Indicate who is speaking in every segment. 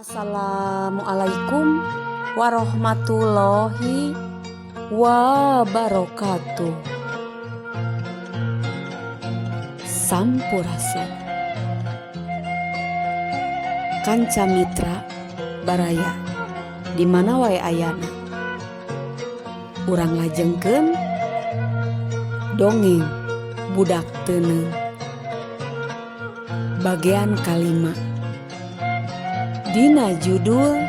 Speaker 1: Assalamualaikum warahmatullahi wabarakatuh. Sampurasun. Kanca Mitra Baraya di mana wae ayana. Urang lajengkeun dongeng budak teuneung. Bagean kalima. Dina judul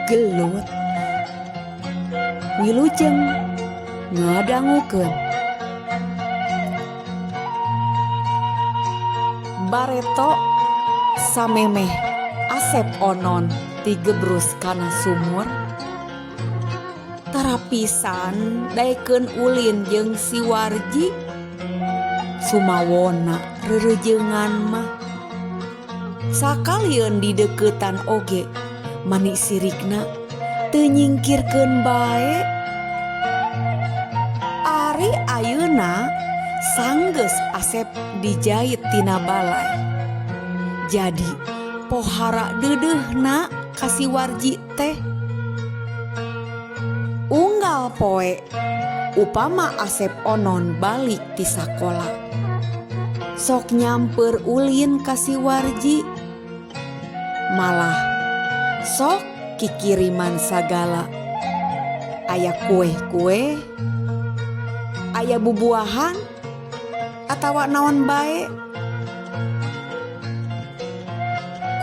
Speaker 1: Gelut. Wilujeng ngadangukeun. Bareto samemeh Asep Onon tigebrus kana sumur. Tara pisan daekeun ulin jeung si Warji. Sumawona rereujeungan mah. Sakalieun dideuketan oge mani sirikna teu nyingkirkeun bae. Ari ayeuna sanggeus Asep dijait tina balai. Jadi pohara deudeuhna ka si Warji teh. Unggal poe upama Asep Onon balik ti sakola. Sok nyamper ulin ka si Warji. Malah sok kikiriman sagala. Aya kueh-kueh, aya bubuahan atawa naon bae.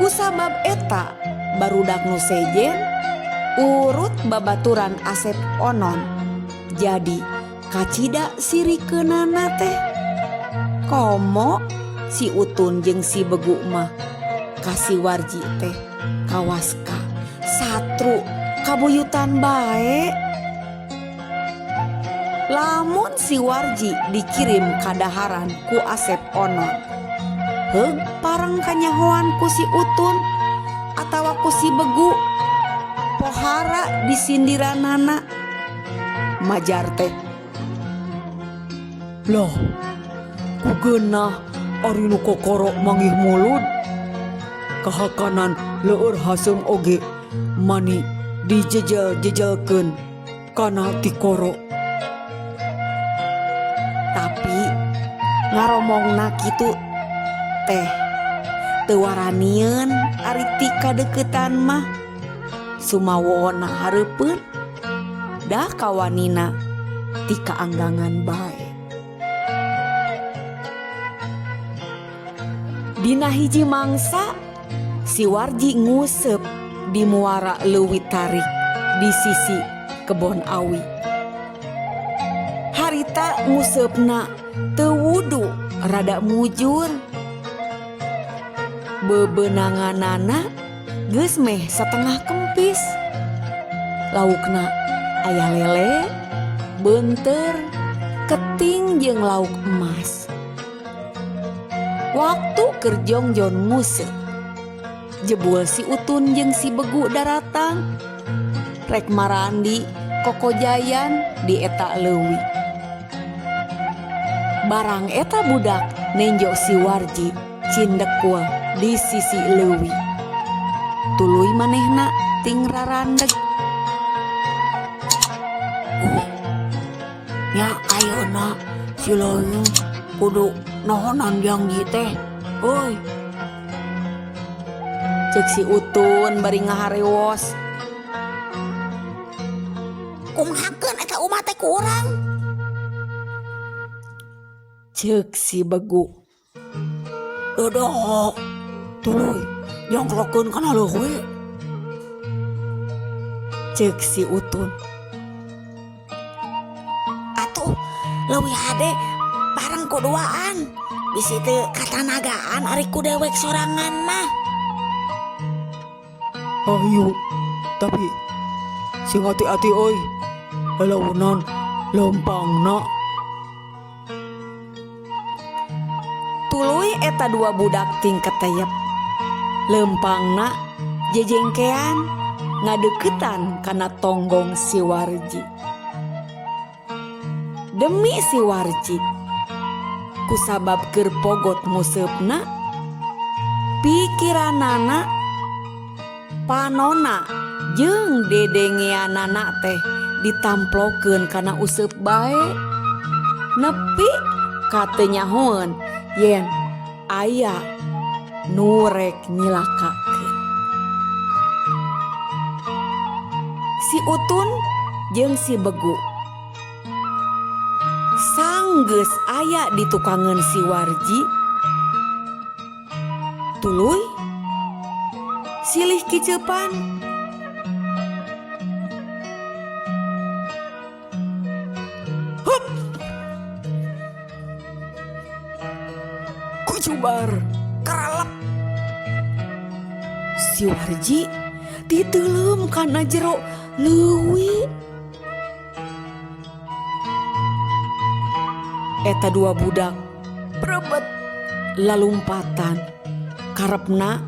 Speaker 1: Kusabab eta barudak nu sejen urut babaturan Asep Onon. Jadi kacida sirikeunana teh. Komo si Utun jeung si Begu mah ka si Warji teh kawaska satru kabuyutan bae. Lamun si Warji dikirim kadaharan ku Asep Onon, heug pareng kanyahoan ku si Utun atawa ku si Begu, pohara disindiranana. Majar teh,
Speaker 2: Lah, ku geunah ari nu kokoro manggih mulud. Kahakanan leueur haseum oge mani dijejel-jejelkeun kana tikoro.
Speaker 1: Tapi ngaromongna kitu teh teu waranieun ari ti kadeuketan mah. Sumawona hareupeun da kawanina ti kaanggangan bae. Dina hiji mangsa si Warji nguseup di muara Leuwi Tarik di sisi kebon awi. Harita nguseupna teu wudu rada mujur. Bebenanganana geus meh satengah kempis. Laukna aya lele, beunteur, keting jeung lauk emas. Waktu keur jongjon nguseup, jebul si Utun jeung si Begu daratang. Rek marandi kokojayan di eta leuwi. Barang eta budak nenjo si Warji cindekul di sisi leuwi. Tuluy manehna ting rarandeg.
Speaker 2: Nya ayeuna si Loyung kudu nohonan jangji teh euy.
Speaker 1: Ceuk si Utun bari ngaharewos.
Speaker 3: Kumahakeun eta umah teh ku urang?
Speaker 1: Ceuk si Begu.
Speaker 2: Dodo, tuluy jongkrokeun kana leuwi.
Speaker 1: Ceuk si Utun.
Speaker 3: Atuh leuwih hade bareng ku duaan. Bisi teu katanagaan ari ku dewek sorangan mah.
Speaker 2: Ayu, tapi sing hati-hati euy. Lalaunan leumpangna.
Speaker 1: Tuluy eta dua budak ting keteyep. Leumpangna jejengkean ngadeuketan kana tonggong si Warji. Demi si Warji, kusabab keur pogot nguseupna, pikiranana Panona jeung dedengeanana teh ditamplokeun kana useup bae. Nepi ka teu nyahoeun yen aya nu rek nyilakakeun. Si Utun jeung si Begu sanggeus aya di tukangeun si Warji. Tuluy silih kiceupan. Hup! Kucubar karalep. Si Warji diteuleum kana jero leuwi. Eta dua budak brebet lalumpatan karepna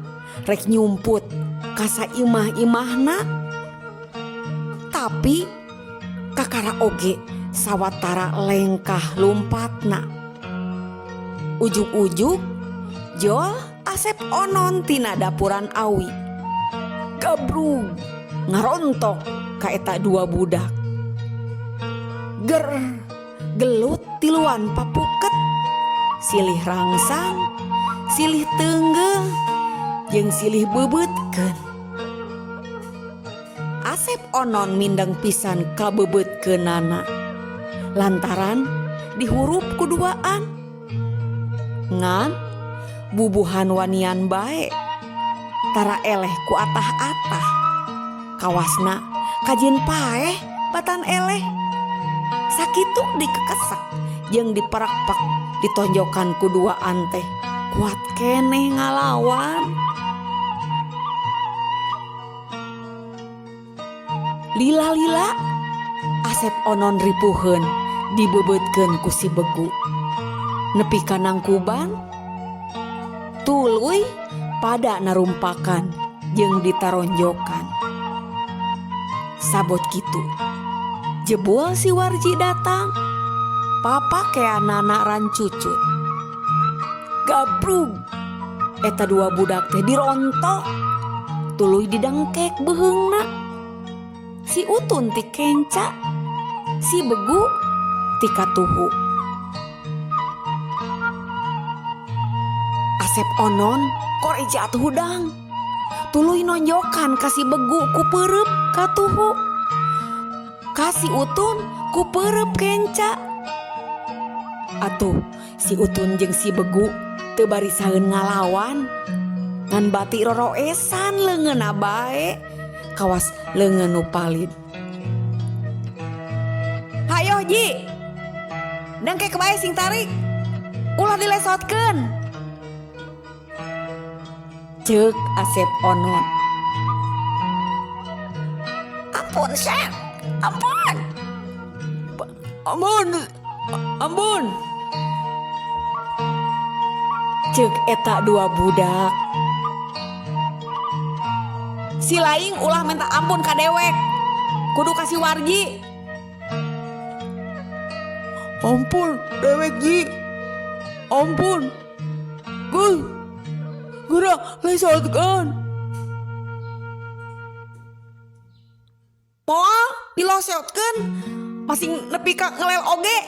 Speaker 1: rek nyumput ka saimah-imahna. Tapi kakara oge sawatara lengkah lumpatna. Ujug-ujug jol Asep Onon tina dapuran awi. Gabrug ngarontok ka eta dua budak. Ger gelut tiluan papuket, silih rangsang, silih teunggeuh, jeung silih beubeutkeun. Asep Onon mindeng pisan kabeubeutkeunana lantaran dihurup ku duaan. Ngan bubuhan wanian bae tara eleh ku atah-atah. Kawasna kajieun paeh batan eleh. Sakitu dikekesek jeung diperakpak ditonjokan ku duaan teh kuat keneh ngalawan. Lila-lila Asep Onon ripuheun dibeubeutkeun ku si Begu. Nepi ka nangkuban tuluy pada narumpakan jeung ditaronjokan. Sabot kitu jebul si Warji datang, papakeanana rancucut. Gabrug eta dua budak teh dirontok, tuluy didengkek beuheungna. Si Utun ti kenca, si Begu ti katuhu. Asep Onon korejat hudang, tuluy nonjokan ka si Begu ku peureub katuhu. Ka si Utun ku peureub kenca. Atuh si Utun jeung si Begu teu barisaeun ngalawan. Ngan bati roroesan leungeunna bae, kawas leungeun nu palid. Hayoh Ji, dengkek bae sing tarik, ulah dilesotkeun. Ceuk Asep Onon.
Speaker 3: Ampun Sep, ampun.
Speaker 2: Ampun, ampun.
Speaker 1: Ceuk eta dua budak. Si laing ulah minta ampun ka dewek, kudu ka si Warji.
Speaker 2: Ampun dewek Ji, ampun. Guh, geura lesotkeun.
Speaker 1: Moal dilosotkeun, masing nepi ka ngelel oge.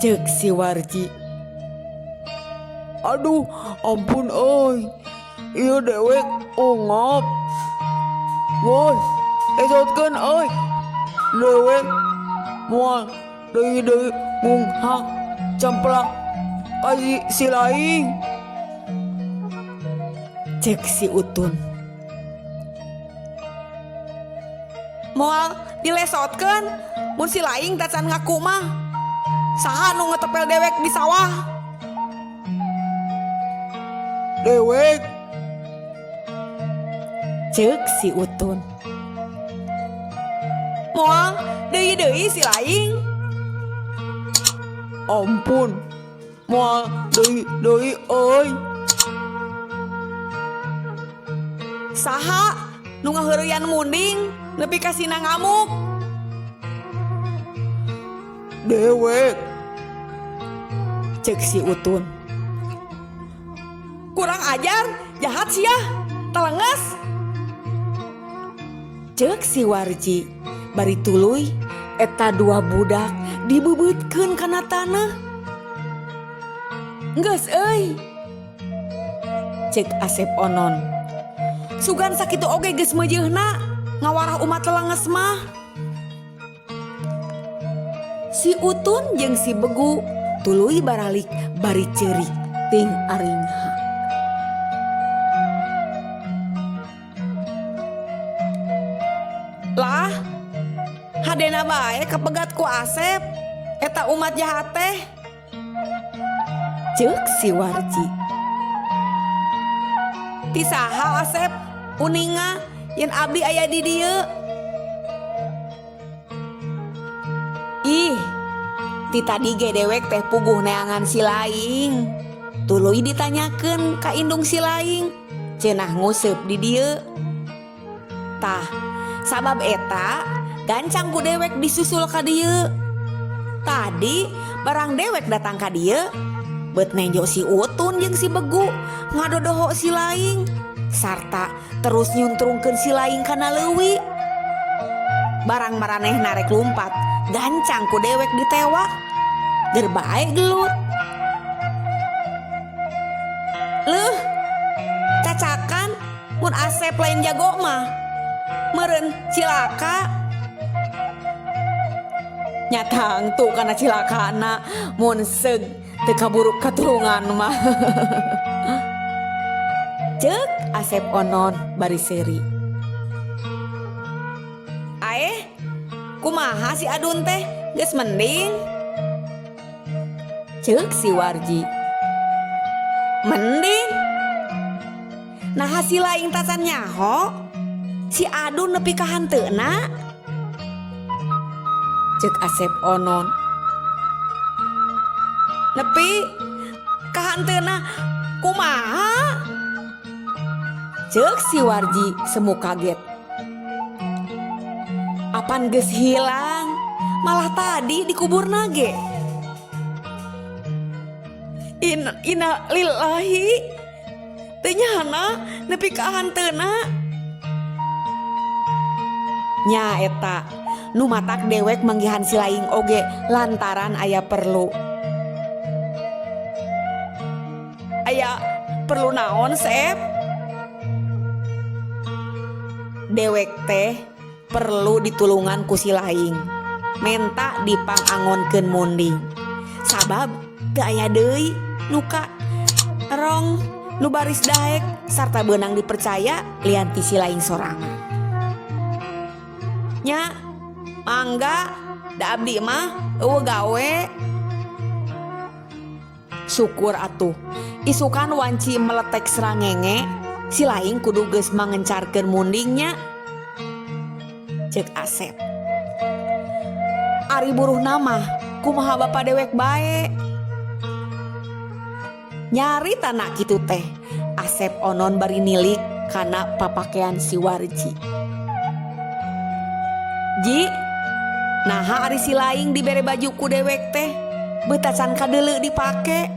Speaker 1: Ceuk si Warji.
Speaker 2: Aduh, ampun euy. Ieu dewek ungap. Woi, lesotkeun euy. Dewek moal deui-deui ngunghak camplak ka si laing.
Speaker 1: Ceuk si Utun. Moal dilesotkeun mun si laing tacan ngaku mah. Saha nu ngetepel dewek di sawah?
Speaker 2: Dewek.
Speaker 1: Ceuk si Utun. Moal deui-deui si laing.
Speaker 2: Ampun, moal deui-deui euy.
Speaker 1: Saha nu ngaheureyan munding nepi ka sina ngamuk?
Speaker 2: Dewek.
Speaker 1: Ceuk si Utun. Kurang ajar, jahat sia. Telenges. Ceuk si Warji bari tuluy eta dua budak dibeubeutkeun kana taneuh. Geus euy. Ceuk Asep Onon. Sugan sakitu oge geus meujeunna ngawarah umat telenges mah. Si Utun jeung si Begu tuluy baralik bari ceurik ting aringha. Lah, hadena bae kapegat ku Asep eta umat jahat teh. Ceuk si Warji. Ti saha Asep uninga yen abdi aya di dieu. Ih, ti tadi ge dewek teh puguh neangan si Laing. Tuluy ditanyakeun ka indung si Laing, cenah nguseup di dieu. Tah, sabab eta gancang ku dewek disusul ka dieu. Tadi barang dewek datang ka dieu, bet nenjo si Utun jeung si Begu ngadodoho si Laing sarta terus nyuntrungkeun si Laing kana leuwi. Barang maraneh narek lumpat, gancang ku dewek ditewak. Ger bae gelut. Leuh, cacakan mun Asep lain jago mah. Meureun cilaka. Nyatang tuh kana cilakana mun seug teu kaburu katulungan mah. Ceuk Asep Onon bari seuri. Aeh, kumaha si Adun teh geus mending? Ceuk si Warji. Mending. Nah si Laing tacan nyaho, si Adun nepi ka hanteuna. Ceuk Asep Onon. Nepi ka hanteuna kumaha? Ceuk si Warji semu kaget. Apan geus hilang, malah tadi dikubur nage. Inna lillahi. Teu nyahana nepi ka hanteuna. Nya eta nu matak dewek manggihan si Laing oge lantaran aya perlu. Aya perlu naon, Sep? Dewek teh perlu ditulungan ku si Laing. Menta dipangangonkeun munding. Sabab teu aya deui nu ka rong nu baris daek sarta beunang dipercaya lian ti si Laing sorangan. Nya mangga da abdi mah eueuh gawe. Syukur atuh isukan wanci meletek serangenge si Laing kudu geus mangencarkeun mundingnya. Ceuk Asep. Ari buruh nama kumaha bapa dewek bae. Nyari tanah kitu teh Asep Onon bari nilik kana papakean si Warji. Ji, naha ari si Laing dibere baju ku dewek teh betacan kadeuleu dipake.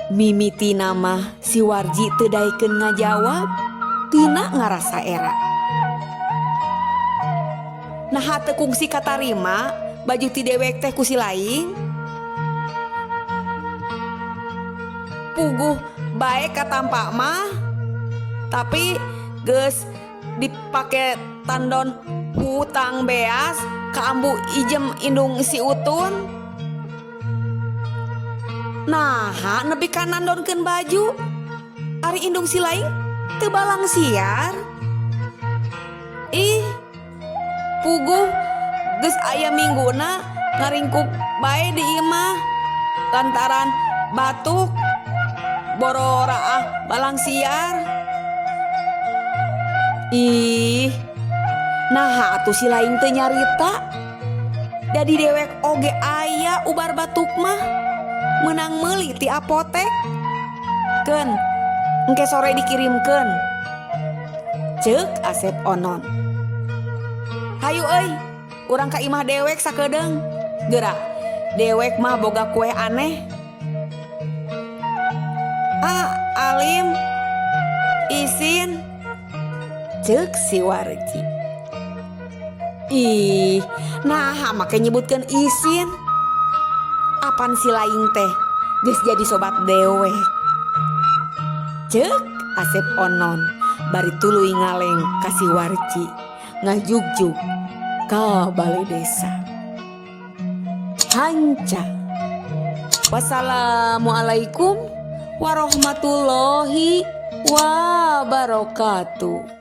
Speaker 1: Mimiti nama si Warji teu daekeun ngajawab tina ngarasa era. Naha teu kungsi katarima baju ti dewek teh ku si Laing. Puguh bae katampa mah, tapi geus dipake tandon hutang beas ka ambu ijem indung si Utun. Naha nepi ka nandonkeun baju ari indung si Laing teu balang siar. Ih, puguh geus aya mingguna ngaringkuk bae di imah lantaran batuk bororaah balang siar. Ih, naha atuh si Laing teu nyarita. Dadi dewek oge aya ubar batuk mah meunang meuli ti apotek. Keun, engke sore dikirimkeun. Ceuk Asep Onon. Hayu euy, urang ka imah dewek sakedeung. Geura, dewek mah boga kue aneh. Ah, Alim, isin, cek si Warji. Ih, nah make nyebutkeun isin. Apan si laing teh geus jadi sobat dewek. Cek Asep Onon bari tuluy ngaleng ka si Warji ngajugjug ka balai desa. Hanca. Wassalamualaikum warahmatullahi wabarakatuh.